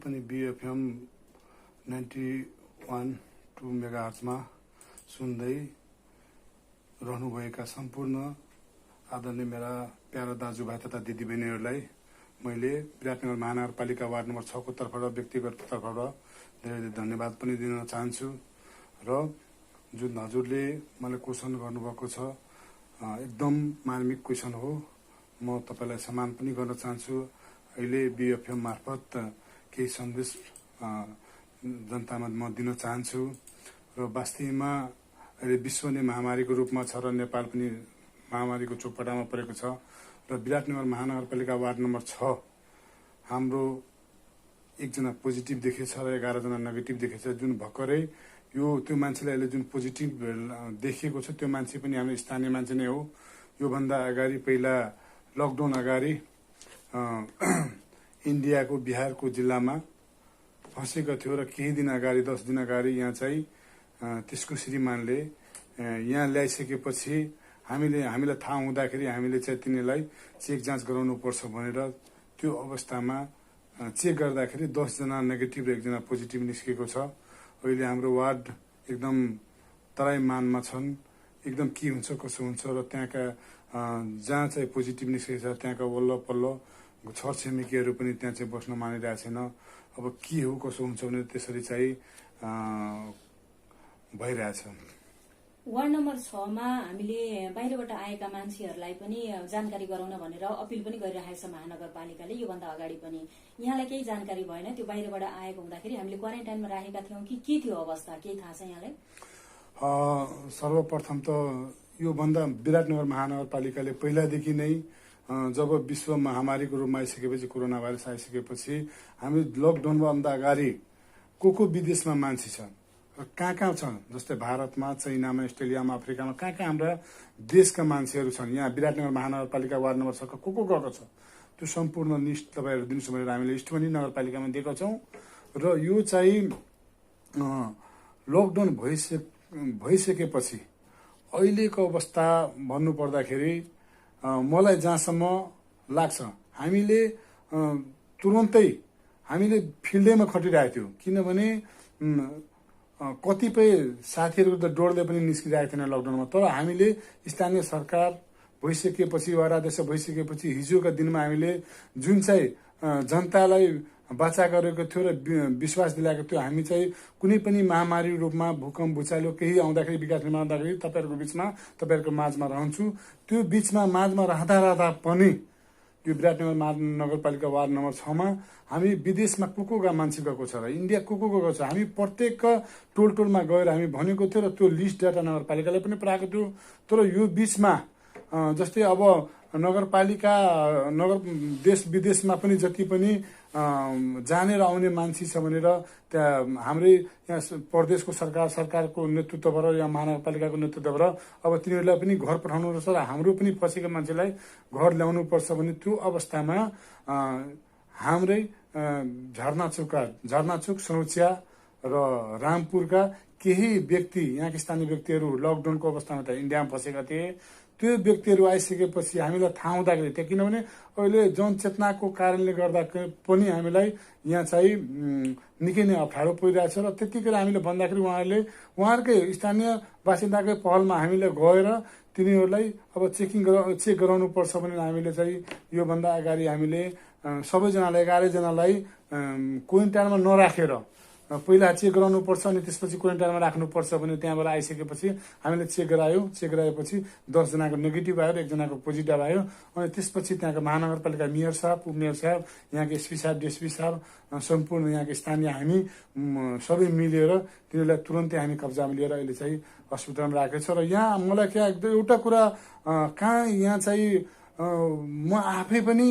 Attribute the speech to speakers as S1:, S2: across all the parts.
S1: पनि BFM 91.2 मेगाहर्जमा सुन्दै रहनुभएका सम्पूर्ण आदरणीय मेरा प्यारा दाजुभाइ तथा दिदीबहिनीहरूलाई मैले विराटनगर महानगरपालिका वार्ड नम्बर 6 को तर्फबाट व्यक्तिगत तर्फबाट धेरै धन्यवाद पनि दिन चाहन्छु। र जुन हजुरले मलाई क्वेसन गर्नुभएको छ एकदम मार्मिक क्वेसन हो। म तपाईलाई सम्मान पनि गर्न चाहन्छु। अहिले BFM मार्फत केही सन्देश जनतामा म दिन चाहन्छु। र वास्तवमा अहिले विश्व नै महामारीको रूपमा छ र नेपाल पनि महामारीको चौपटामा परेको छ। र विराटनगर महानगरपालिका वार्ड नम्बर 6 हाम्रो एकजना पोजिटिभ देखेछ र 11 जना नेगेटिभ देखेछ। जुन भर्खरै यो त्यो मान्छेले अहिले जुन पोजिटिभ देखिएको छ त्यो मान्छे पनि हाम्रो स्थानीय मान्छे नै हो। यो भन्दा अगाडि पहिला लकडाउन अगाडि इन्डियाको बिहारको जिल्लामा फँसेको थियो र केही दिन अगाडि 10 दिन अगाडि यहाँ चाहिँ त्यसको श्रीमानले यहाँ ल्याइसकेपछि हामीलाई थाहा हुँदाखेरि हामीले चाहिँ तिनीलाई चेक जाँच गराउनु पर्छ भनेर त्यो अवस्थामा चेक गर्दाखेरि 10 जना नेगेटिभ र 1 जना पोजिटिभ निस्केको छ। अहिले हाम्रो वार्ड एकदम तराई मानमा छन्। एकदम के हुन्छ कसो हुन्छ र त्यहाँका जहाँ चाहिँ पोजिटिभ निस्केको छ त्यहाँका वल्ल पल्ल छरछिमेकीहरू पनि त्यहाँ चाहिँ बस्न मानिरहेको छैन। अब के हो कसो हुन्छ भने त्यसरी चाहिँ भइरहेछ।
S2: वार्ड नम्बर 6 मा हामीले बाहिरबाट आएका मान्छेहरूलाई पनि जानकारी गराउन भनेर अपिल पनि गरिरहेको छ महानगरपालिकाले। योभन्दा अगाडि पनि यहाँलाई केही जानकारी भएन? त्यो बाहिरबाट आएको हुँदाखेरि हामीले क्वारेन्टाइनमा राखेका थियौँ कि के थियो अवस्था, केही थाहा छ यहाँलाई?
S1: सर्वप्रथम त योभन्दा विराटनगर महानगरपालिकाले पहिलादेखि नै जब विश्व महामारीको रूपमा आइसकेपछि कोरोना भाइरस आइसकेपछि हामी लकडाउनभन्दा अगाडि को विदेशमा मान्छे छन् र कहाँ छन्, जस्तै भारतमा, चाइनामा, अस्ट्रेलियामा, अफ्रिकामा कहाँ हाम्रा देशका मान्छेहरू छन्। यहाँ विराटनगर महानगरपालिका वार्ड नम्बर 6 को गएको छ त्यो सम्पूर्ण लिस्ट तपाईँहरू दिनुहोस् भनेर हामीले लिस्ट पनि नगरपालिकामा दिएका छौँ। र यो चाहिँ लकडाउन भइसकेपछि अहिलेको अवस्था भन्नुपर्दाखेरि मलाई जहाँसम्म लाग्छ हामीले तुरन्तै हामीले फिल्डैमा खटिरहेको थियौँ। किनभने कतिपय साथीहरू त डोर्दै पनि निस्किरहेको थिएन लकडाउनमा। तर हामीले स्थानीय सरकार भइसकेपछि वडाध्यक्ष भइसकेपछि हिजोका दिनमा हामीले जुन चाहिँ जनतालाई बाचा गरेको थियो र विश्वास दिलाएको थियो हामी चाहिँ कुनै पनि महामारी रूपमा भूकम्प भूचालो केही आउँदाखेरि विकास निर्माण आउँदाखेरि तपाईँहरूको बिचमा तपाईँहरूको माझमा रहन्छु। त्यो बिचमा माझमा रहँदा पनि यो विराटनगर महानगरपालिका वार्ड नम्बर 6 मा हामी विदेशमा को मान्छे गएको छ र इन्डिया को गएको छ हामी प्रत्येक टोलमा गएर हामी भनेको थियो र त्यो लिस्ट डाटा नगरपालिकाले पनि पठाएको थियो। तर यो बिचमा जस्तै अब नगरपालिका देश विदेशमा पनि जति पनि जाने र आउने मान्छे छ भनेर त्यहाँ हाम्रै यहाँ प्रदेशको सरकारको नेतृत्वबाट या महानगरपालिकाको नेतृत्वबाट अब तिनीहरूलाई पनि घर पठाउनु पर्छ र हाम्रो पनि फँसेको मान्छेलाई घर ल्याउनु पर्छ भने त्यो अवस्थामा हाम्रै झरनाचुक सनौचिया र रामपुरका केही व्यक्ति यहाँका स्थानीय व्यक्तिहरू लकडाउनको अवस्थामा त इन्डियामा फँसेका थिए। त्यो व्यक्तिहरू आइसकेपछि हामीलाई थाहा हुँदाखेरि थियो। किनभने अहिले जनचेतनाको कारणले गर्दा पनि हामीलाई यहाँ चाहिँ निकै नै अप्ठ्यारो परिरहेछ र त्यतिखेर हामीले भन्दाखेरि उहाँहरूकै स्थानीय बासिन्दाकै पहलमा हामीले गएर तिनीहरूलाई अब चेक गराउनु पर्छ भनेर हामीले चाहिँ योभन्दा अगाडि हामीले सबैजनालाई 11 जनालाई क्वारेन्टाइनमा नराखेर पहिला चेक गराउनु पर्छ अनि त्यसपछि क्वारेन्टाइनमा राख्नुपर्छ भने त्यहाँबाट आइसकेपछि हामीले चेक गराएपछि 10 जनाको नेगेटिभ आयो र 1 जनाको पोजिटिभ आयो। अनि त्यसपछि त्यहाँको महानगरपालिका मेयर साहब, उपमेयर साहब, यहाँको एसपी साहब, डिएसपी साहब, सम्पूर्ण यहाँको स्थानीय हामी सबै मिलेर तिनीहरूलाई तुरन्तै हामी कब्जामा लिएर अहिले चाहिँ अस्पतालमा राखेको छ। र यहाँ मलाई एउटा कुरा कहाँ यहाँ चाहिँ म आफै पनि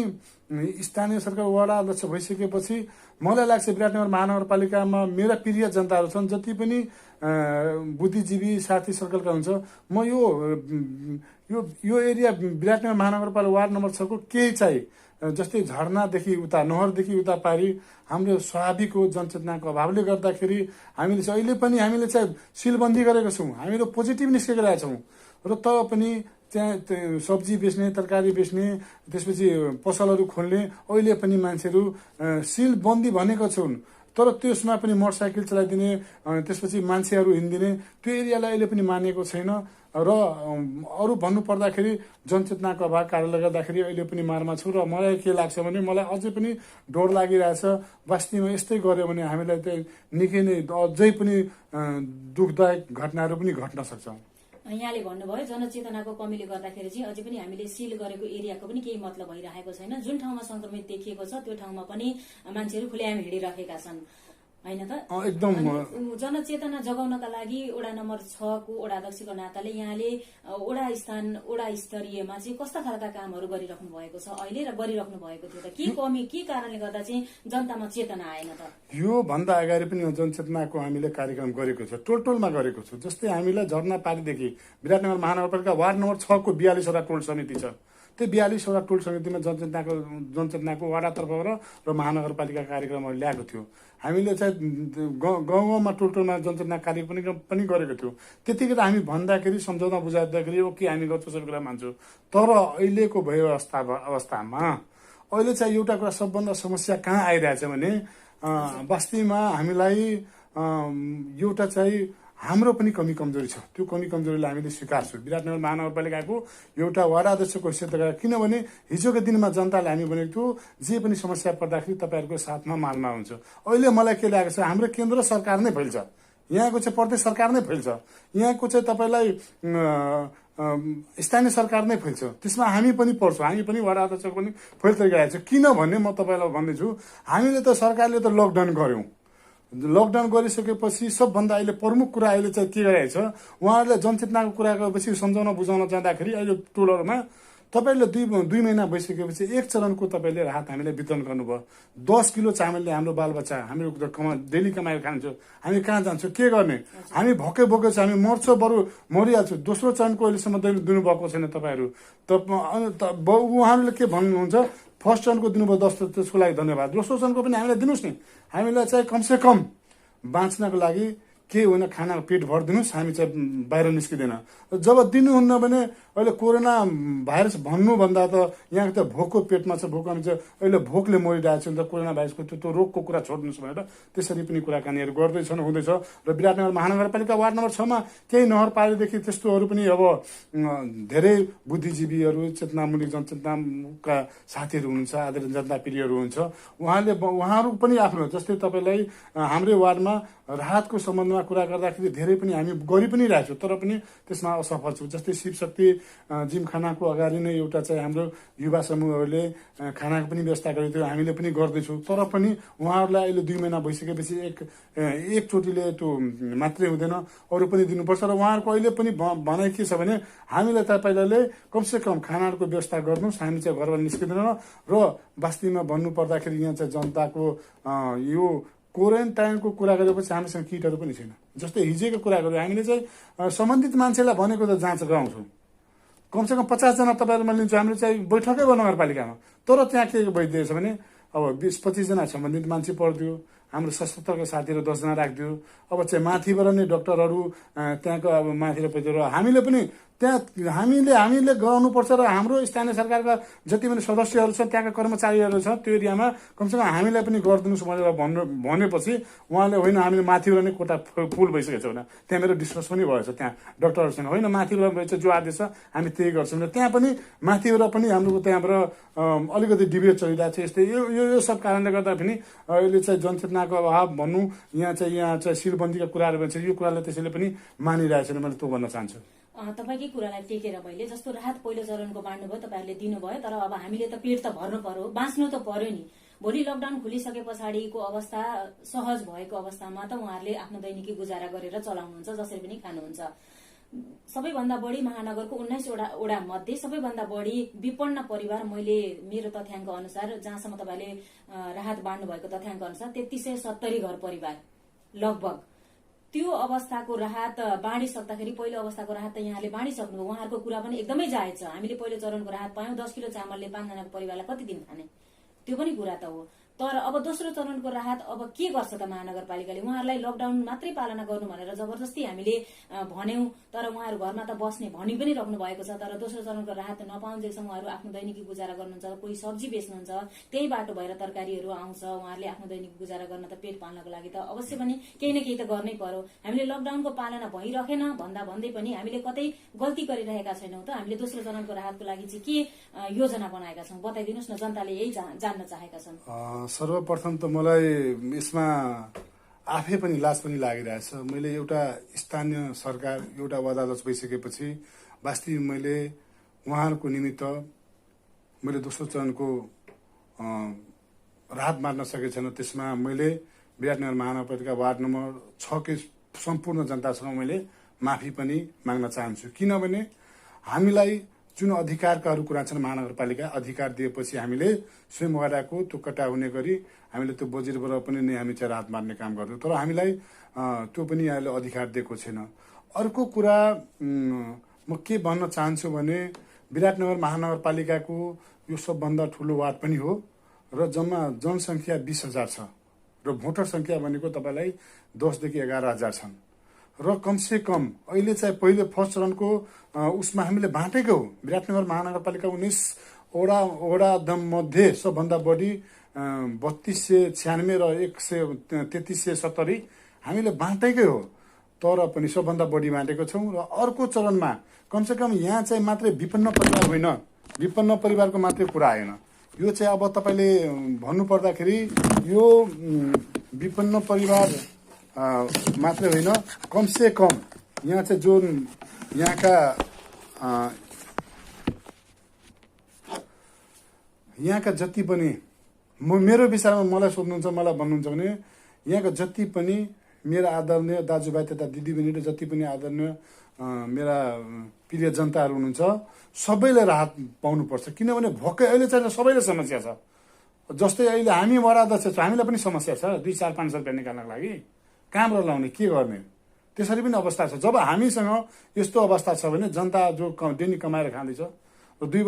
S1: स्थानीय सरकार वडा अध्यक्ष भइसकेपछि मलाई लाग्छ विराटनगर महानगरपालिकामा मेरा प्रिय जनताहरू छन् जति पनि बुद्धिजीवी साथी सर्कलका हुन्छ। म यो एरिया विराटनगर महानगरपालिका वार्ड नम्बर 6 को केही चाहिँ जस्तै झरनादेखि उता नहरदेखि उता पारी हाम्रो स्वाभाविक हो जनचेतनाको अभावले गर्दाखेरि हामीले अहिले पनि हामीले चाहिँ सिलबन्दी गरेको छौँ। हामीले पोजिटिभ निस्केका छौँ र तब पनि त्यहाँ सब्जी बेच्ने, तरकारी बेच्ने, त्यसपछि पसलहरू खोल्ने अहिले पनि मान्छेहरू सिल बन्दी भनेको छन्, तर त्यसमा पनि मोटरसाइकल चलाइदिने, त्यसपछि मान्छेहरू हिँडिदिने त्यो एरियालाई अहिले पनि मानेको छैन। र अरू भन्नु पर्दाखेरि जनचेतनाको अभाव कारणले गर्दाखेरि अहिले पनि मारमा छु। र मलाई के लाग्छ भने मलाई अझै पनि डर लागिरहेछ, वास्तवमा यस्तै गर्यो भने हामीलाई चाहिँ निकै नै अझै पनि दुःखदायक घटनाहरू पनि घट्न सक्छ।
S2: यहाँले भन्नुभयो जनचेतनाको कमीले गर्दाखेरि चाहिँ अझै पनि हामीले सिल गरेको एरियाको पनि केही मतलब भइरहेको छैन। जुन ठाउँमा संक्रमित देखिएको छ त्यो ठाउँमा पनि मान्छेहरू खुलेआम हिँडिरहेका छन्, होइन त?
S1: एकदम
S2: जनचेतना जगाउनका लागि वडा नम्बर 6 को वडा अध्यक्षको नाताले यहाँले वडा स्तरीयमा चाहिँ कस्ता खालका कामहरू गरिराख्नु भएको छ अहिले र गरिराख्नु भएको थियो त? के कमी, के कारणले गर्दा चाहिँ जनतामा चेतना आएन त?
S1: यो भन्दा अगाडि पनि जनचेतनाको हामीले कार्यक्रम गरेको छ, टोलमा गरेको छु। जस्तै हामीलाई झर्नापारीदेखि विराटनगर महानगरपालिका वार्ड नम्बर 6 को 42 वटा टोल समिति छ। त्यो 42 वटा टोल समितिमा जनचेतनाको वडातर्फबाट र महानगरपालिका कार्यक्रमहरू ल्याएको थियो। हामीले चाहिँ गाउँमा टोलमा जनचेतना कार्यक्रम पनि गरेको थियो। त्यतिखेर हामी भन्दाखेरि सम्झाउँदा बुझाउँदाखेरि ओके हामी गर्छौँ, सबै कुरा मान्छौँ। तर अहिलेको भयो अवस्थामा अहिले चाहिँ एउटा कुरा सबभन्दा समस्या कहाँ आइरहेछ भने वास्तवमा हामीलाई एउटा चाहिँ हाम्रो पनि कमी कमजोरी छ। त्यो कमी कमजोरीलाई हामीले स्वीकार्छौँ विराटनगर महानगरपालिकाको एउटा वडा अध्यक्षको हैसियतले। किनभने हिजोको दिनमा जनताले हामी भनेको थियो जे पनि समस्या पर्दाखेरि तपाईँहरूको साथमा मालमा हुन्छ। अहिले मलाई के लागेको छ, हाम्रो केन्द्र सरकार नै फैल्छ, यहाँको चाहिँ प्रदेश सरकार नै फैल्छ, यहाँको चाहिँ तपाईँलाई स्थानीय सरकार नै फैल्छ, त्यसमा हामी पनि पर्छौँ, हामी पनि वडा अध्यक्ष पनि फैल्दै गएको छ। किनभने म तपाईँलाई भन्दैछु, हामीले त सरकारले त लकडाउन गर्यौँ, लकडाउन गरिसकेपछि सबभन्दा अहिले प्रमुख कुरा अहिले चाहिँ के गरिरहेको छ, उहाँहरूले जनचेतनाको कुरा गरेपछि सम्झाउन बुझाउन जाँदाखेरि अहिले टोलहरूमा तपाईँले दुई महिना भइसकेपछि एक चरणको तपाईँले राहत हामीलाई वितरण गर्नुभयो। 10 किलो चामलले हाम्रो बालबच्चा हामी डेली कमाएर खान्छौँ, हामी कहाँ जान्छौँ, के गर्ने? हामी भोकै भोकै छ, हामी मर्छौँ, बरु मरिहाल्छौँ। दोस्रो चरणको अहिलेसम्म दिनुभएको छैन तपाईँहरू। उहाँहरूले के भन्नुहुन्छ, फर्स्ट चरणको दिनुभयो 10, त्यसको लागि धन्यवाद। दोस्रो चरणको पनि हामीलाई दिनुहोस् नि, हामीलाई चाहिँ कमसे कम बाँच्नको लागि के होइन, खाना पेट भरिदिनुहोस्, हामी चाहिँ बाहिर निस्किँदैन। जब दिनुहुन्न भने अहिले कोरोना भाइरस भन्नुभन्दा त यहाँको त भोकको पेटमा छ, भोक हामी चाहिँ अहिले भोकले मरिरहेको छ नि त, कोरोना भाइरसको त्यो रोगको कुरा छोड्नुहोस् भनेर त्यसरी पनि कुराकानीहरू गर्दैछन्, हुँदैछ। र विराटनगर महानगरपालिका वार्ड नम्बर 6 मा केही नगरपालिकादेखि त्यस्तोहरू पनि अब धेरै बुद्धिजीवीहरू, चेतनामूलक जनचेतनाका साथीहरू हुनुहुन्छ, आदरणीय जनता प्रियहरू हुन्छ, उहाँहरू पनि आफ्नो जस्तै तपाईँलाई हाम्रै वार्डमा राहतको सम्बन्धमा कुरा गर्दाखेरि धेरै पनि हामी गरि पनि रहेछौँ, तर पनि त्यसमा असफल छौँ। जस्तै शिवशक्ति जिमखानाको अगाडि नै एउटा चाहिँ हाम्रो युवा समूहहरूले खानाको पनि व्यवस्था गरेको थियो, हामीले पनि गर्दैछौँ। तर पनि उहाँहरूलाई अहिले 2 महिना भइसकेपछि एकचोटिले त्यो मात्रै हुँदैन, अरू पनि दिनुपर्छ। र उहाँहरूको अहिले पनि भनाइ के छ भने हामीलाई तपाईँले कमसेकम खानाहरूको व्यवस्था गर्नुहोस्, हामी चाहिँ घरबाट निस्किँदैन। र वास्तवमा भन्नुपर्दाखेरि यहाँ चाहिँ जनताको यो क्वारेन्टाइनको कुरा गरेपछि हामीसँग किटहरू पनि छैन। जस्तै हिजोको कुरा गऱ्यो, हामीले चाहिँ सम्बन्धित मान्छेलाई भनेको त जाँच गराउँछौँ, कमसेकम 50 जना तपाईँहरूमा लिन्छौँ, हामीले चाहिँ बैठकै भयो नगरपालिकामा। तर त्यहाँ के भइदिएछ भने अब 20-25 जना सम्बन्धित मान्छे पर्दियो, हाम्रो सशस्त्रका साथीहरू 10 जना राखिदियो। अब चाहिँ माथिबाट नै डक्टरहरू त्यहाँको अब माथिबाट पैदो हामीले पनि त्यहाँ हामीले गराउनुपर्छ। र हाम्रो स्थानीय सरकारका जति पनि सदस्यहरू छन्, त्यहाँका कर्मचारीहरू छ, त्यो एरियामा कमसेकम हामीलाई पनि गरिदिनुहोस् भनेर भनेपछि उहाँले होइन हामीले माथिबाट नै कोटा फुल भइसकेको छ भने त्यहाँ मेरो डिस्कस पनि भएछ त्यहाँ डक्टरहरूसँग, होइन माथिबाट भएछ जो आदेश छ हामी त्यही गर्छौँ भने त्यहाँ पनि माथिबाट पनि हाम्रो त्यहाँबाट अलिकति डिबेट चलिरहेको छ। यस्तै यो सब कारणले गर्दा पनि अहिले चाहिँ जनचेतनाको अभाव भनौँ, यहाँ चाहिँ सिलबन्दीका कुराहरू भन्छ, यो कुरालाई त्यसैले पनि मानिरहेको छैन, मैले त्यो भन्न चाहन्छु।
S2: तपाईँकै कुरालाई टेकेर मैले जस्तो राहत पहिलो चरणको बाँड्नुभयो, तपाईँहरूले दिनुभयो, तर अब हामीले त पेट त भर्नु पर्यो, बाँच्नु त पर्यो नि। भोलि लकडाउन खुलिसके पछाडिको अवस्था सहज भएको अवस्थामा त उहाँहरूले आफ्नो दैनिकी गुजारा गरेर चलाउनुहुन्छ, जसरी पनि खानुहुन्छ। सबैभन्दा बढी महानगरको 19 वडा मध्ये सबैभन्दा बढी विपन्न परिवार, मैले मेरो तथ्याङ्क अनुसार जहाँसम्म तपाईँले राहत बाँड्नु भएको तथ्याङ्क अनुसार 3370 घर परिवार लगभग। त्यो अवस्थाको राहत बाँडिसक्दाखेरि पहिलो अवस्थाको राहत त यहाँले बाँडिसक्नुभयो, उहाँहरूको कुरा पनि एकदमै जायज छ। हामीले पहिलो चरणको राहत पायौँ, 10 किलो चामलले 5 जनाको परिवारलाई कति दिन खाने, त्यो पनि कुरा त हो। तर अब दोस्रो चरणको राहत अब के गर्छ त महानगरपालिकाले? उहाँहरूलाई लकडाउन मात्रै पालना गर्नु भनेर जबरजस्ती हामीले भन्यौं, तर उहाँहरू घरमा त बस्ने भनि पनि राख्नु भएको छ। तर दोस्रो चरणको राहत नपाउन्जेलसम्म उहाँहरू आफ्नो दैनिकी गुजारा गर्नुहुन्छ। कोही सब्जी बेच्नुहुन्छ, त्यही बाटो भएर तरकारीहरू आउँछ, उहाँहरूले आफ्नो दैनिकी गुजारा गर्न त पेट पाल्नको लागि त अवश्य पनि केही न केही त गर्नै पर्यो। हामीले लकडाउनको पालना भइरहेन भन्दा भन्दै पनि हामीले कतै गल्ती गरिरहेका छैनौं त? हामीले दोस्रो चरणको राहतको लागि चाहिँ के योजना बनाएका छौं बताइदिनुहोस् न, जनताले यही जान्न चाहेका छन्।
S1: सर्वप्रथम त मलाई यसमा आफै पनि लाज पनि लागिरहेछ। मैले एउटा स्थानीय सरकार एउटा वडाध्यक्ष भइसकेपछि वास्तविक मैले उहाँहरूको निमित्त मैले दोस्रो चरणको राहत मार्न सकेको छैन। त्यसमा मैले विराटनगर महानगरपालिका वार्ड नम्बर 6 के सम्पूर्ण जनतासँग मैले माफी पनि माग्न चाहन्छु। किनभने हामीलाई जुन अधिकारकाहरू कुरा छन्, महानगरपालिका अधिकार दिएपछि हामीले स्वयं वडाको त्यो कटा हुने गरी हामीले त्यो बजेटबाट पनि नै हामी चाहिँ राहत मार्ने काम गर्थ्यौँ। तर हामीलाई त्यो पनि यहाँले अधिकार दिएको छैन। अर्को कुरा म के भन्न चाहन्छु भने विराटनगर महानगरपालिकाको यो सबभन्दा ठुलो वार्ड पनि हो र जम्मा जनसङ्ख्या 20,000 छ र भोटर सङ्ख्या भनेको तपाईँलाई 10 देखि 11,000 छन् र कमसे कम अहिले चाहिँ पहिले फर्स्ट चरणको उसमा हामीले बाँटेको हो। विराटनगर महानगरपालिका 19 वडा मध्ये सबभन्दा बढी 3296 र 3370 हामीले बाँटेकै हो। तर पनि सबभन्दा बढी बाँटेको छौँ र अर्को चरणमा कमसेकम यहाँ चाहिँ मात्रै विपन्न परिवार होइन, विपन्न परिवारको मात्रै कुरा आएन। यो चाहिँ अब तपाईँले भन्नुपर्दाखेरि यो विपन्न परिवार मात्रै होइन, कमसे कम यहाँ चाहिँ जुन यहाँका जति पनि मेरो विचारमा मलाई सोध्नुहुन्छ, मलाई भन्नुहुन्छ भने यहाँका जति पनि मेरा आदरणीय दाजुभाइ तथा दिदीबहिनी र जति पनि आदरणीय मेरा प्रिय जनताहरू हुनुहुन्छ सबैले राहत पाउनुपर्छ। किनभने भोकै अहिले चाहिँ सबैले समस्या छ। जस्तै अहिले हामी वडाध्यक्ष छ, हामीलाई पनि समस्या छ 2-4-500 रुपियाँ निकाल्नको लागि कहाँबाट लाउने, के गर्ने, त्यसरी पनि अवस्था छ। जब हामीसँग यस्तो अवस्था छ भने जनता जो दैनिक कमाएर खाँदैछ र 2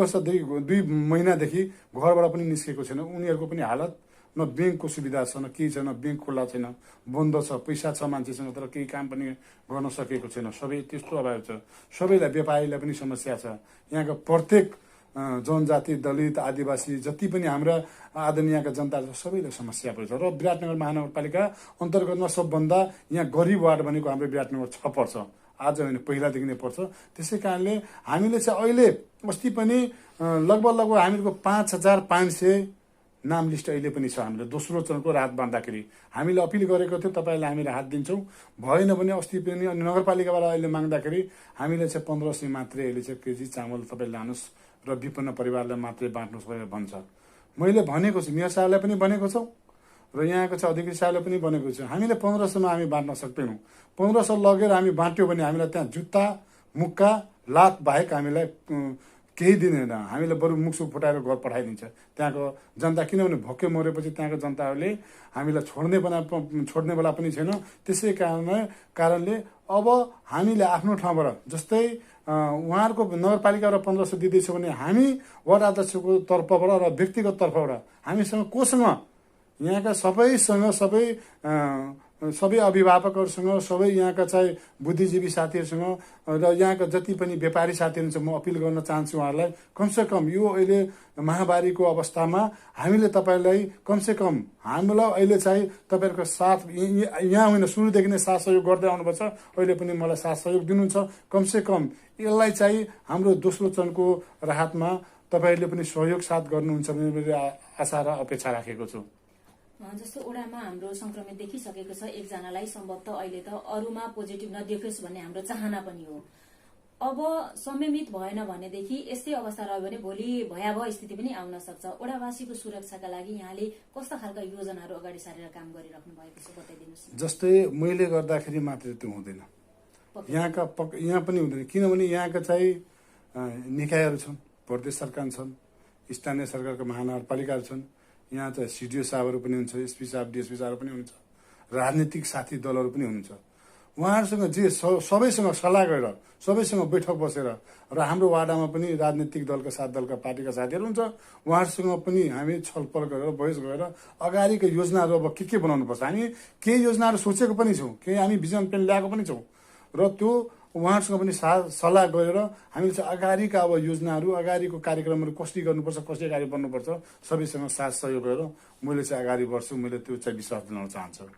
S1: महिनादेखि घरबाट पनि निस्केको छैन, उनीहरूको पनि हालत न ब्याङ्कको सुविधा छ, न केही छ, न ब्याङ्क खुल्ला छैन, बन्द छ, पैसा छ मान्छेसँग तर केही काम पनि गर्न सकेको छैन। सबै त्यस्तो अभाव छ। सबैलाई व्यापारीलाई पनि समस्या छ। यहाँको प्रत्येक जनजाति, दलित, आदिवासी जति पनि हाम्रा आदरणीयका जनता छ सबैलाई समस्या पर्छ। र विराटनगर महानगरपालिका अन्तर्गतमा सबभन्दा यहाँ गरिब वार्ड भनेको हाम्रो विराटनगर 6 पर्छ। आज होइन, पहिलादेखि नै पर्छ। त्यसै कारणले हामीले चाहिँ अहिले अस्ति पनि लगभग हामीहरूको 5500 नाम लिस्ट अहिले पनि छ। हामीले दोस्रो चरणको राहत बाँड्दाखेरि हामीले अपिल गरेको थियो तपाईँलाई हामी राहत दिन्छौँ, भएन भने अस्ति पनि अनि नगरपालिकाबाट अहिले माग्दाखेरि हामीले चाहिँ 1500 मात्रै अहिले चाहिँ केजी चामल तपाईँ लानुहोस् र विपन्न परिवारलाई मात्रै बाँड्नुहोस् भनेर भन्छ। मैले भनेको छु, मेयर साहबलाई पनि भनेको छौँ र यहाँको चाहिँ अधिकारी साहबलाई पनि भनेको छु, हामीले 1500मा हामी बाँड्न सक्दैनौँ। 1500 लगेर हामी बाँट्यो भने हामीलाई त्यहाँ जुत्ता, मुक्का, लात बाहेक हामीलाई केही दिँदैन। हामीले बरु मुखसुख फुटाएर घर पठाइदिन्छ त्यहाँको जनता। किनभने भोकै मरेपछि त्यहाँको जनताहरूले हामीलाई छोड्ने बेला पनि छैन। त्यसै कारणले अब हामीले आफ्नो ठाउँबाट जस्तै उहाँहरूको नगरपालिकाबाट 1500 दिँदैछ भने हामी वडा अध्यक्षको तर्फबाट र व्यक्तिगत तर्फबाट हामीसँग कोसँग यहाँका सबै अभिभावकहरूसँग, सबै यहाँका चाहिँ बुद्धिजीवी साथीहरूसँग र यहाँका जति पनि व्यापारी साथीहरू छ, म अपिल गर्न चाहन्छु उहाँहरूलाई कमसेकम यो अहिले महामारीको अवस्थामा हामीले तपाईँलाई कमसेकम हामीलाई अहिले चाहिँ तपाईँहरूको साथ यहाँ होइन, सुरुदेखि नै साथ सहयोग गर्दै आउनुपर्छ। अहिले पनि मलाई साथ सहयोग दिनुहुन्छ। कमसेकम यसलाई चाहिँ हाम्रो दोस्रो चरणको राहतमा तपाईँहरूले पनि सहयोग साथ गर्नुहुन्छ भने मैले आशा र अपेक्षा राखेको छु।
S2: जस्तो ओडामा हाम्रो संक्रमित देखिसकेको छ एकजनालाई, सम्भवतः अहिले त अरूमा पोजिटिभ नदेखोस् भन्ने हाम्रो चाहना पनि हो। अब संयमित भएन भनेदेखि यस्तै अवस्था रह्यो भने भोलि भयावह स्थिति पनि आउन सक्छ। ओडावासीको सुरक्षाका लागि यहाँले कस्ता खालका योजनाहरू अगाडि सारेर काम गरिराख्नु भएको छ बताइदिनुहोस्।
S1: जस्तै मैले गर्दाखेरि मात्रै त्यो हुँदैन, यहाँ पनि हुँदैन। किनभने यहाँका चाहिँ निकायहरू छन्, प्रदेश सरकार छन्, स्थानीय सरकारका महानगरपालिकाहरू छन्, यहाँ चाहिँ सिडिओ साहबहरू पनि हुन्छ, एसपी साहब, डिएसपी साहब पनि हुनुहुन्छ, राजनीतिक साथी दलहरू पनि हुनुहुन्छ। उहाँहरूसँग जे सबैसँग सल्लाह गरेर सबैसँग बैठक बसेर र हाम्रो वार्डमा पनि राजनीतिक दलका दलका पार्टीका साथीहरू हुन्छ, उहाँहरूसँग पनि हामी छलफल गरेर बहस गरेर अगाडिको योजनाहरू अब के बनाउनुपर्छ, हामी केही योजनाहरू सोचेको पनि छौँ, केही हामी भिजन प्लान ल्याएको पनि छौँ र त्यो उहाँहरूसँग पनि सल्लाह गरेर हामीले चाहिँ अगाडिका अब योजनाहरू अगाडिको कार्यक्रमहरू कसरी गर्नुपर्छ, कसरी अगाडि बढ्नुपर्छ सबैसँग साथ सहयोग गरेर मैले चाहिँ अगाडि बढ्छु, मैले त्यो चाहिँ विश्वास दिलाउन चाहन्छु।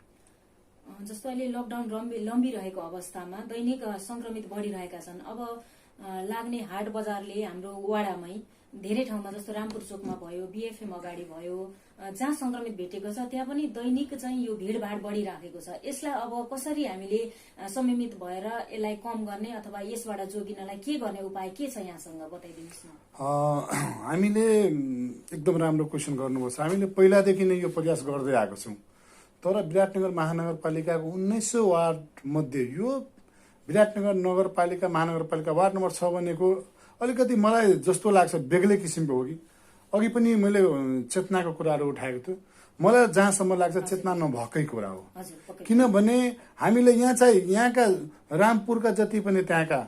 S2: जस्तो अहिले लकडाउन लम्बिरहेको अवस्थामा दैनिक संक्रमित बढिरहेका छन्। अब लाग्ने हाट बजारले हाम्रो वाडामै धेरै ठाउँमा जस्तो रामपुर चोकमा भयो, बीएफएम अगाडि भयो, जहाँ संक्रमित भेटेको छ त्यहाँ पनि दैनिक चाहिँ यो भिडभाड बढिराखेको छ। यसलाई अब कसरी हामीले संयमित भएर यसलाई कम गर्ने अथवा यसबाट जोगिनलाई के गर्ने उपाय के छ यहाँसँग बताइदिनुहोस् न।
S1: हामीले एकदम राम्रो क्वेसन गर्नुभएको छ। हामीले पहिलादेखि नै यो प्रयास गर्दै आएको छौँ, तर विराटनगर महानगरपालिकाको 1900 वार्ड मध्ये यो विराटनगर नगरपालिका महानगरपालिका वार्ड नम्बर 6 भनेको अलिकति मलाई जस्तो लाग्छ बेग्लै किसिमको हो कि अघि पनि मैले चेतनाको कुराहरू उठाएको थियो। मलाई जहाँसम्म लाग्छ चेतना नभएकै कुरा हो, किनभने हामीले यहाँ चाहिँ यहाँका रामपुरका जति पनि त्यहाँका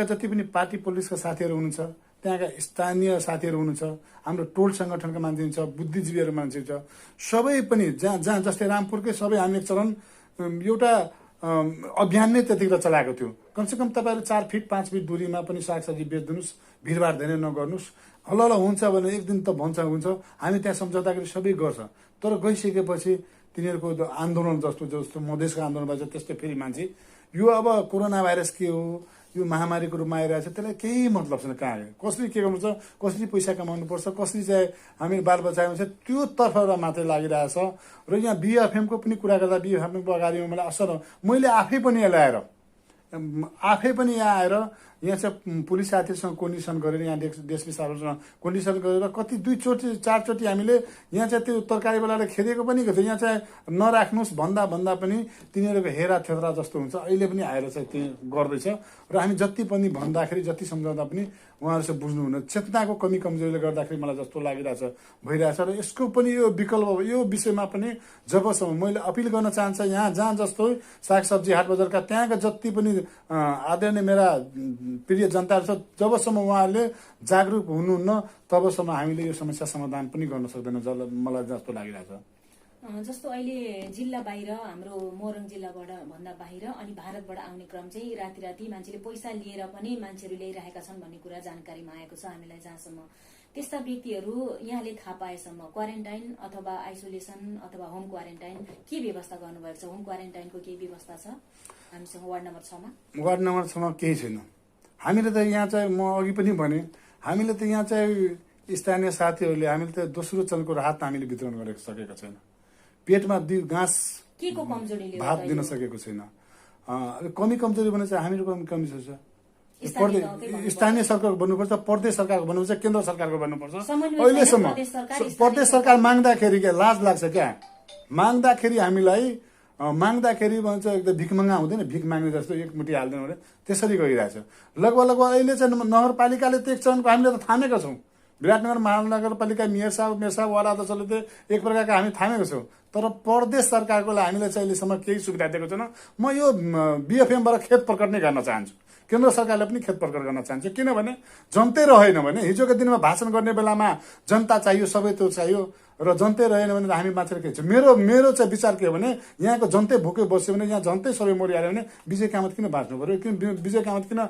S1: जति पनि पार्टी पुलिसका साथीहरू हुनुहुन्छ, त्यहाँका स्थानीय साथीहरू हुनुहुन्छ, हाम्रो टोल संगठनका मान्छे हुन्छ, बुद्धिजीवीहरू मान्छे छ, सबै पनि जहाँ जस्तै रामपुरकै सबै हामी एक चरण एउटा अभियान नै त्यतिखेर चलाएको थियो। कमसेकम तपाईँहरू 4 फिट 5 फिट दूरीमा पनि सागसब्जी बेचिदिनुहोस्, भिडभाड धेरै नगर्नुहोस्, हल्ला हुन्छ भने एक दिन त हुन्छ। हामी त्यहाँ सम्झौताखेरि सबै गर्छ, तर गइसकेपछि तिनीहरूको आन्दोलन जस्तो मधेसको आन्दोलन भएछ त्यस्तै फेरि मान्छे यो अब कोरोना भाइरस के हो, यो महामारीको रूपमा आइरहेछ, त्यसलाई केही मतलब छैन। कहाँ कसरी के गर्नुपर्छ, कसरी पैसा कमाउनुपर्छ, कसरी चाहिँ हामी बालबच्चा हुन्छ त्यो तर्फबाट मात्रै लागिरहेछ। र यहाँ बीएफएमको पनि कुरा गर्दा बीएफएमको अगाडिमा मलाई असर मैले आफै पनि यहाँ आएर यहाँ चाहिँ पुलिस साथीहरूसँग कोर्डिनेसन गरेर यहाँ देशले साथीहरूसँग कोर्डिनेसन गरेर कति 2 चोटि 4 चोटि हामीले यहाँ चाहिँ त्यो तरकारीवालाले खेदेको पनि थियो। यहाँ चाहिँ नराख्नुहोस् भन्दा पनि तिनीहरूको हेरा थेरा जस्तो हुन्छ, अहिले पनि आएर चाहिँ त्यो गर्दैछ। र हामी जति पनि भन्दाखेरि जति सम्झाउँदा पनि उहाँहरू चाहिँ बुझ्नुहुन्न। चेतनाको कमी कमजोरीले गर्दाखेरि मलाई जस्तो लागिरहेछ भइरहेछ। र यसको पनि यो विकल्प यो विषयमा पनि जबसम्म मैले अपिल गर्न चाहन्छु, यहाँ जहाँ जस्तो सागसब्जी हाट बजारका त्यहाँका जति पनि आदरणीय मेरा प्रिय जनताहरू छ, जबसम्म उहाँहरूले जागरुक हुनुहुन्न तबसम्म हामीले यो समस्या समाधान पनि गर्न सक्दैनौँ मलाई जस्तो लागिरहेछ।
S2: जस्तो अहिले जिल्ला बाहिर हाम्रो मोरङ जिल्लाबाट भन्दा बाहिर अनि भारतबाट आउने क्रम चाहिँ राति मान्छेले पैसा लिएर पनि मान्छेहरू ल्याइरहेका छन् भन्ने कुरा जानकारीमा आएको छ हामीलाई। जहाँसम्म त्यस्ता व्यक्तिहरू यहाँले थाहा पाएसम्म क्वारेन्टाइन अथवा आइसोलेसन अथवा होम क्वारेन्टाइन के व्यवस्था गर्नुभएको छ? होम क्वारेन्टाइनको केही व्यवस्था छ हामीसँग वार्ड नम्बर 6 मा?
S1: वार्ड नम्बर 6 मा केही छैन। हामीले त यहाँ चाहिँ म अघि पनि भने हामीले त यहाँ चाहिँ स्थानीय साथीहरूले हामीले त दोस्रो चरणको राहत हामीले वितरण गरेको सकेका छैन। पेटमा घाँस
S2: केको कमजोरीले
S1: भात दिन सकेको छैन। कमी कमजोरी भने चाहिँ हामीहरूको कमी छ। स्थानीय सरकारको बन्नुपर्छ, प्रदेश सरकारको बन्नुपर्छ, केन्द्र सरकारको बन्नुपर्छ। अहिलेसम्म प्रदेश सरकार माग्दाखेरि क्या लाज लाग्छ क्या, माग्दाखेरि भन्छ एकदम भिख मङ्गा हुँदैन, भिख माग्ने जस्तो एकमुठी हाल्दैन भने त्यसरी गइरहेछ। लगभग अहिले चाहिँ नगरपालिकाले त एक चरणको हामीले त थामेका छौँ। विराटनगर महानगरपालिका मेयर साहब वार्ड अध्यक्षले त एक प्रकारको हामी थामेको छौँ, तर प्रदेश सरकारको लागि हामीले चाहिँ अहिलेसम्म केही सुविधा दिएको छैन। म यो बीएफएमबाट खेद प्रकट नै गर्न चाहन्छु, केन्द्र सरकारले पनि खेद प्रकट गर्न चाहन्छु। किनभने जनतै रहेन भने हिजोको दिनमा भाषण गर्ने बेलामा जनता चाहियो, सबै त्यो चाहियो, र जनतै रहेन भने हामी मात्र के छ। मेरो चाहिँ विचार के हो भने यहाँको जनतै भोकै बस्यो भने, यहाँ जनतै सबै मरिहाल्यो भने विजय कामत किन बाँच्नु पर्यो, किन विजय कामत किन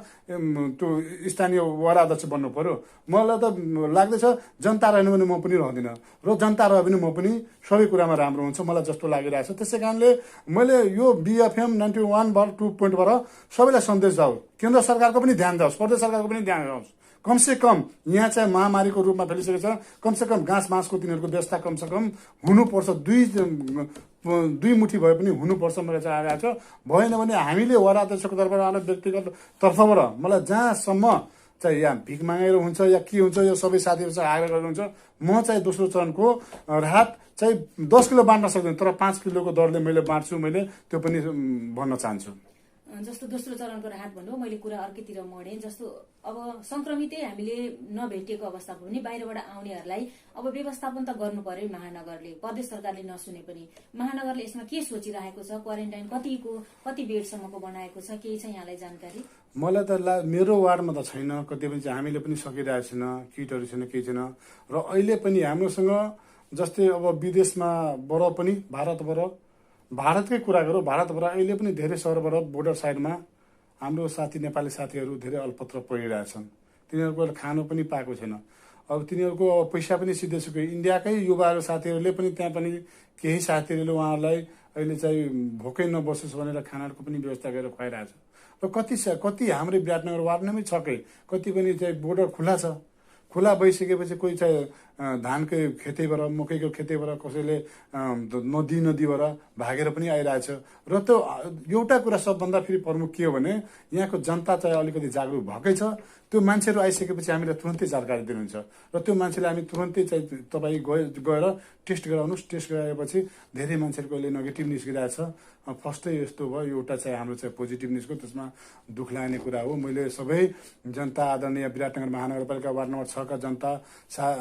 S1: त्यो स्थानीय वडा अध्यक्ष बन्नु पर्यो? मलाई त लाग्दैछ जनता रहेन भने म पनि रहँदिनँ, र जनता रह्यो भने म पनि सबै कुरामा राम्रो हुन्छ मलाई जस्तो लागिरहेछ। त्यसै कारणले मैले यो बीएफएम 91 2.बाट सबैलाई सन्देश जाओस्, केन्द्र सरकारको पनि ध्यान जाओस्, प्रदेश सरकारको पनि ध्यान जाओस्। कमसेकम यहाँ चाहिँ महामारीको रूपमा फैलिसकेको छ, कमसेकम घाँस मासको तिनीहरूको व्यवस्था कमसेकम हुनुपर्छ, दुई मुठी भए पनि हुनुपर्छ मलाई चाहिँ आएको छ। भएन भने हामीले वडा अध्यक्षको तर्फबाट व्यक्तिगत तर्फबाट मलाई जहाँसम्म चाहिँ यहाँ भिख मागेर हुन्छ या के हुन्छ यो सबै साथीहरू चाहिँ आग्रह गर्नुहुन्छ, म चाहिँ दोस्रो चरणको राहत चाहिँ 10 किलो बाँड्न सक्दैन, तर 5 किलोको दरले मैले बाँड्छु, मैले त्यो पनि भन्न चाहन्छु।
S2: जस्तो दोस्रो चरणको राहत भन्नु मैले कुरा अर्कैतिर मोडेँ। जस्तो अब संक्रमितै हामीले नभेटिएको अवस्थामा पनि बाहिरबाट आउनेहरूलाई अब व्यवस्थापन त गर्नु पर्यो महानगरले, प्रदेश सरकारले नसुने पनि। महानगरले यसमा के सोचिरहेको छ? क्वारेन्टाइन कति बेडसम्मको बनाएको छ? केही छ यहाँलाई जानकारी?
S1: मलाई त मेरो वार्डमा त छैन, कति पनि चाहिँ हामीले पनि सकिरहेको छैन, किटहरू छैन, केही छैन। र अहिले पनि हाम्रोसँग जस्तै अब विदेशमा बर पनि भारतकै कुरा गरौँ, भारतबाट अहिले पनि धेरै सहरबाट बोर्डर साइडमा हाम्रो साथी नेपाली साथीहरू धेरै अल्पत्र परिरहेछन्। तिनीहरूको खानु पनि पाएको छैन। अब तिनीहरूको पैसा पनि सिधै सुकै इन्डियाकै युवाहरू साथीहरूले पनि त्यहाँ पनि केही साथीहरूले उहाँहरूलाई अहिले चाहिँ भोकै नबसोस् भनेर खानाको पनि व्यवस्था गरेर खुवाइरहेछ। र कति हाम्रो विराटनगर वार्डमै छकै कति पनि चाहिँ बोर्डर खुला छ। खुला भइसकेपछि कोही चाहिँ धानकै खेतैबाट, मकैको खेतैबाट, कसैले नदीबाट भागेर पनि आइरहेछ। र त्यो एउटा कुरा सबभन्दा फेरि प्रमुख के हो भने यहाँको जनता चाहिँ अलिकति जागरुक भएकै छ। त्यो मान्छेहरू आइसकेपछि हामीलाई तुरन्तै जानकारी दिनुहुन्छ र त्यो मान्छेले हामी तुरन्तै चाहिँ तपाईँ गएर टेस्ट गराउनुहोस्। टेस्ट गराएपछि धेरै मान्छेहरूको अहिले नेगेटिभ निस्किरहेछ। फर्स्टै यस्तो भयो, एउटा चाहिँ हाम्रो चाहिँ पोजिटिभ निस्क्यो, त्यसमा दुःख लाग्ने कुरा हो। मैले सबै जनता, आदरणीय विराटनगर महानगरपालिका वार्ड नम्बर 6 का जनता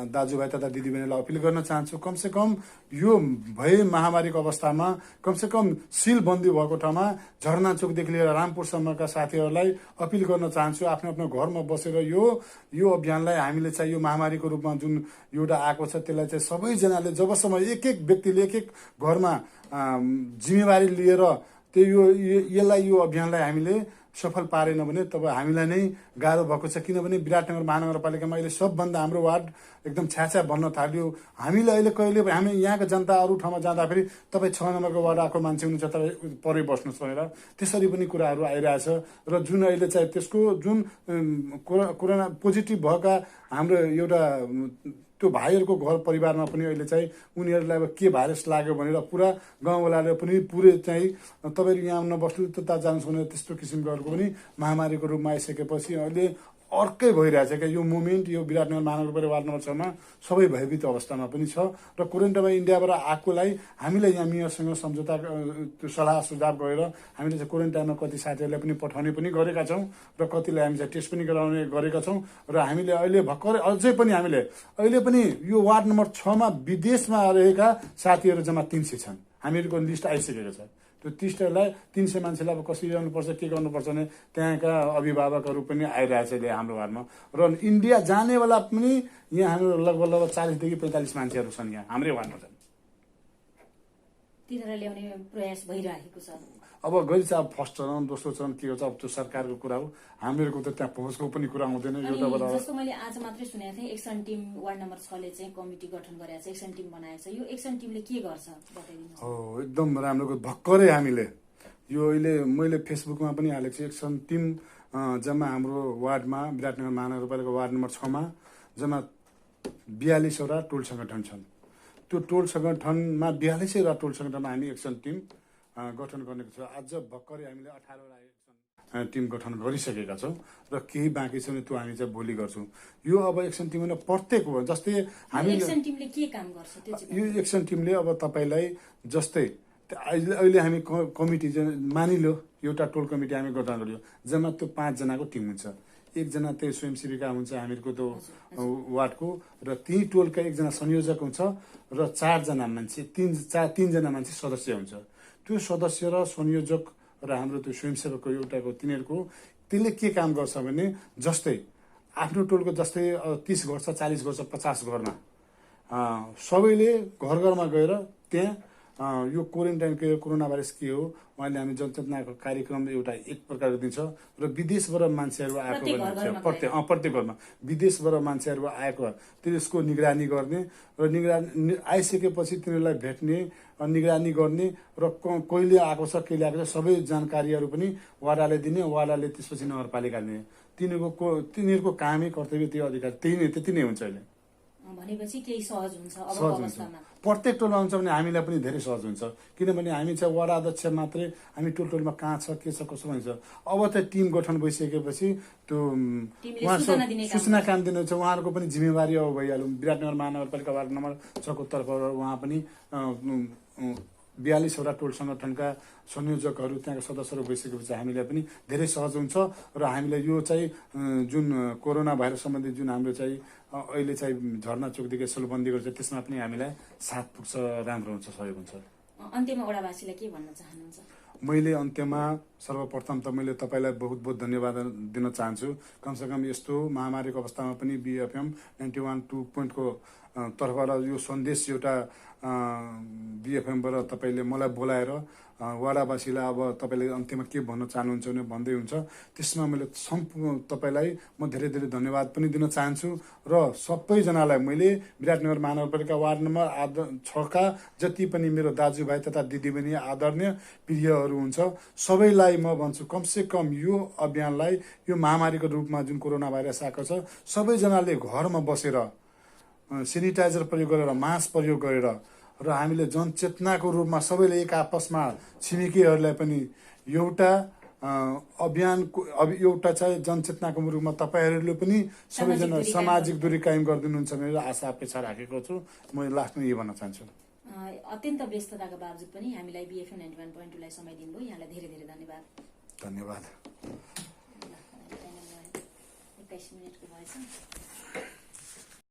S1: दाजुभाइ तथा दिदीबहिनीलाई अपिल गर्न चाहन्छु, कमसेकम यो भए महामारीको अवस्थामा कमसेकम सिलबन्दी भएको ठाउँमा झरना चोकदेखि लिएर रामपुरसम्मका साथीहरूलाई अपिल गर्न चाहन्छु, आफ्नो आफ्नो घरमा बसेर यो अभियानलाई हामीले चाहिँ यो महामारीको रूपमा जुन एउटा आएको छ त्यसलाई चाहिँ सबैजनाले जबसम्म एक व्यक्तिले एक घरमा जिम्मेवारी लिएर यसलाई यो अभियानलाई हामीले सफल पारेन भने तब हामीलाई नै गाह्रो भएको छ। किनभने विराटनगर महानगरपालिकामा अहिले सबभन्दा हाम्रो वार्ड एकदम छ्याछ्या बन्न थाल्यो। हामीले अहिले कहिले हामी यहाँको जनता अरू ठाउँमा जाँदाखेरि तपाईँ 6 नम्बरको वार्ड आएको मान्छे हुनुहुन्छ, तपाईँ परै बस्नुहोस् भनेर त्यसरी पनि कुराहरू आइरहेछ। र जुन अहिले चाहिँ त्यसको जुन कोरोना पोजिटिभ भएका हाम्रो एउटा त्यो भाइहरूको घर परिवारमा पनि अहिले चाहिँ उनीहरूलाई अब के भाइरस लाग्यो भनेर पुरा गाउँवालाले पनि पुरै चाहिँ तपाईँहरू यहाँ नबस्नु त जानुहोस् भनेर त्यस्तो किसिमको पनि महामारीको रूपमा आइसकेपछि अहिले अर्कै भइरहेछ क्या यो मुभमेन्ट। यो विराटनगर महानगरपालिका वार्ड नम्बर 6 मा सबै भयभीत अवस्थामा पनि छ। र क्वारेन्टाइनमा इन्डियाबाट आएकोलाई हामीले यहाँ मेयरसँग सम्झौता सल्लाह सुझाव गरेर हामीले चाहिँ क्वारेन्टाइनमा कति साथीहरूलाई पनि पठाउने पनि गरेका छौँ र कतिलाई हामी चाहिँ टेस्ट पनि गराउने गरेका छौँ। र हामीले अहिले भर्खरै अझै पनि हामीले अहिले पनि यो वार्ड नम्बर 6 मा विदेशमा रहेका साथीहरू जम्मा 300 छन्। हामीहरूको लिस्ट आइसकेको छ। त्यो 300 मान्छेलाई अब कसरी जानुपर्छ, के गर्नुपर्छ भने त्यहाँका अभिभावकहरू पनि आइरहेछ अहिले हाम्रो वार्डमा। र इन्डिया जानेवाला पनि यहाँ हाम्रो लगभग 40 देखि 45 मान्छेहरू छन् यहाँ हाम्रै वार्डमा छन्।
S2: तिनीहरूलाई ल्याउने प्रयास भइरहेको छ।
S1: अब गरी चाहिँ अब फर्स्ट चरण दोस्रो चरण के हो अब त्यो सरकारको कुरा हो, हामीहरूको त त्यहाँ पहुँचको पनि कुरा हुँदैन।
S2: जस्तो मैले आज मात्रै सुनेको थिएँ एक्सन टिम वार्ड नम्बर 6 ले चाहिँ कमिटी गठन गरेको छ, एक्सन टिम बनाएको छ। यो एक्सन टिमले के गर्छ बताइदिनुहोस्।
S1: हो एकदम राम्रो भर्खरै हामीले यो अहिले मैले फेसबुकमा पनि हालेको छु। एक्सन टिम जम्मा हाम्रो वार्डमा विराटनगर महानगरपालिका वार्ड नम्बर 6 मा जम्मा 42 वटा टोल संगठन छन्। त्यो टोल संगठनमा 42 वटा टोल संगठनमा हामी एक्सन टिम गठन गर्नेको छ। आज भर्खरै हामीले 18 वटा एक्सन टिम गठन गरिसकेका छौँ र केही बाँकी छ भने त्यो हामी चाहिँ भोलि गर्छौँ। यो अब एक्सन टिम प्रत्येक हो जस्तै हामी
S2: एक्सन टिमले के काम गर्छ त्यो चाहिँ
S1: यो एक्सन टिमले अब तपाईँलाई जस्तै अहिले हामी कमिटी मानिलो एउटा टोल कमिटी हामी गठन गर्यो, जम्मा त्यो 5 जनाको टिम हुन्छ। एकजना त्यो स्वयंसेविका हुन्छ हामीहरूको त्यो वार्डको, र त्यही टोलका एकजना संयोजक हुन्छ र 4 जना मान्छे 3 जना मान्छे सदस्य हुन्छ। त्यो सदस्य र संयोजक र हाम्रो त्यो स्वयंसेवकको एउटाको तिनीहरूको त्यसले के काम गर्छ भने जस्तै आफ्नो टोलको जस्तै 30 घर छ, 40 घर छ, 50 घरमा सबैले घर घरमा गएर त्यहाँ यो क्वारेन्टाइनको कोरोना भाइरस के हो उहाँले हामी जनचेतनाको कार्यक्रम एउटा एक प्रकारको दिन्छ। र विदेशबाट मान्छेहरू आएको प्रत्येक घरमा विदेशबाट मान्छेहरू आएको त्यसको निगरानी गर्ने र निगरानी आइसकेपछि तिनीहरूलाई भेट्ने, निगरानी गर्ने र कहिले आएको छ कहिले आएको छ सबै जानकारीहरू पनि वाडाले दिने, वाडाले त्यसपछि नगरपालिकाले दिने। तिनीहरूको कामै कर्तव्य त्यो अधिकार त्यति नै हुन्छ। अहिले
S2: भनेपछि केही सहज हुन्छ अब अवस्थामा
S1: प्रत्येक टोलमा हुन्छ भने हामीलाई पनि धेरै सहज हुन्छ। किनभने हामी चाहिँ वडा अध्यक्ष मात्रै हामी टोलमा कहाँ छ के छ कसो भन्छ। अब त टिम गठन भइसकेपछि त्यो सूचना काम दिनुहुन्छ, उहाँहरूको पनि जिम्मेवारी अब भइहाल्यो। विराटनगर महानगरपालिका वार्ड नम्बर 6 को तर्फबाट उहाँ पनि 42वटा टोल संगठनका संयोजकहरू त्यहाँका सदस्यहरू भइसकेपछि हामीलाई पनि धेरै सहज हुन्छ र हामीलाई यो चाहिँ जुन कोरोना भाइरस सम्बन्धी जुन हाम्रो चाहिँ अहिले चाहिँ झरना चोकदेखि सलबन्दी गर्छ त्यसमा पनि हामीलाई साथ पुग्छ, राम्रो हुन्छ, सहयोग हुन्छ।
S2: अन्त्यमा ओडावासीलाई के भन्न चाहनुहुन्छ?
S1: मैले अन्त्यमा सर्वप्रथम त मैले तपाईँलाई बहुत बहुत धन्यवाद दिन चाहन्छु। कमसेकम यस्तो महामारीको अवस्थामा पनि BFM 91.2 को तर्फबाट यो सन्देश एउटा BFMबाट तपाईँले मलाई बोलाएर वाडावासीलाई अब तपाईँले अन्त्यमा के भन्न चाहनुहुन्छ भने भन्दै हुन्छ। त्यसमा मैले तपाईँलाई म धेरै धेरै धन्यवाद पनि दिन चाहन्छु र सबैजनालाई मैले विराटनगर महानगरपालिका वार्ड नम्बर 6 का जति पनि मेरो दाजुभाइ तथा दिदीबहिनी आदरणीय प्रियहरू हुन्छ सबैलाई म भन्छु कमसे कम यो अभियानलाई यो महामारीको रूपमा जुन कोरोना भाइरस आएको छ सबैजनाले घरमा बसेर सेनिटाइजर प्रयोग गरेर मास्क प्रयोग गरेर र हामीले जनचेतनाको रूपमा सबैले एक आपसमा छिमेकीहरूलाई पनि एउटा अभियानको एउटा चाहिँ जनचेतनाको रूपमा तपाईँहरूले पनि सबैजना सामाजिक दूरी कायम गरिदिनुहुन्छ भनेर आशा अपेक्षा राखेको छु। म लास्टमा यही भन्न चाहन्छु।
S2: अत्यन्त व्यस्तताको बावजुद पनि हामीलाई BFM 91.2 लाई समय दिनुभयो, यहाँलाई धेरै धेरै धन्यवाद।
S1: धन्यवाद।
S2: 21 मिनेटको भएछ।